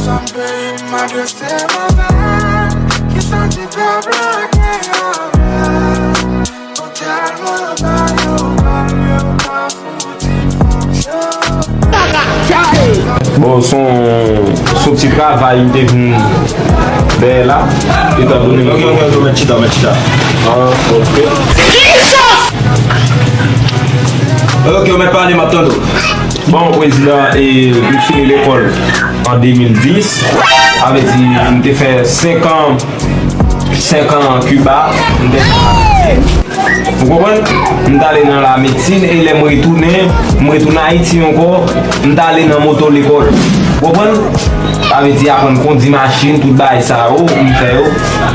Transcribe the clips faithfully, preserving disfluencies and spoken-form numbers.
Bon, se yon, se yon ti travay m te vin dèyè la, etandone m... Ok, ok, ok, mèt chita, mèt chita. Ah, ok. Ok, ou mèt pale, m ap tande w. Bon, prezidan, e, m fini lekòl an de mil dis. Sa vle di, m te fè senk an, senk an Kiba, m te fè... Ou konprann? M t ale nan lamedsin e lè m retounen, m retounen Ayiti ankò, m t ale nan moto lekòl. Ou konprann? Sa vle di aprann kondi machin, tout bagay sa yo, m fè yo.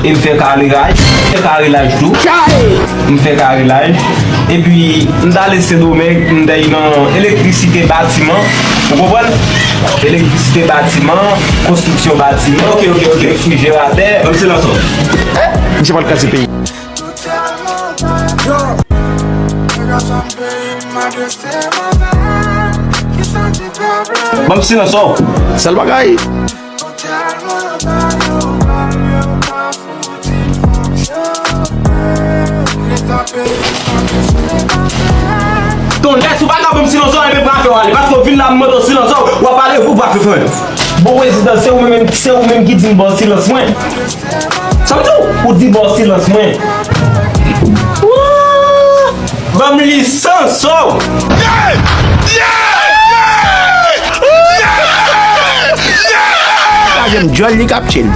E m fè karilaj, fè karilaj tou. M fè karilaj. Epi, m t ale Sendomeng, m t ale nan elektrisite batiman. Ou konprann? Elektrisite batiman, konstriksyon batiman, ok, ok, ok, refrijeratè. Ban m silans ou. Misye pral kraze peyi. Ban m silans ou. Sèl bagay. Tonnè, si w pa ka ban m silans ou, ebyen m pral fè w ale. Paske w vin la, m mande w silans ou, w ap pale, ou pral fè fè. Bon, prezidan, se ou menm, se ou menm ki di m ba w silans mwen. Sa m di w? Ou di ba w silans mwen. Ban m lisans ou. Pa janm djòl li k ap tchil.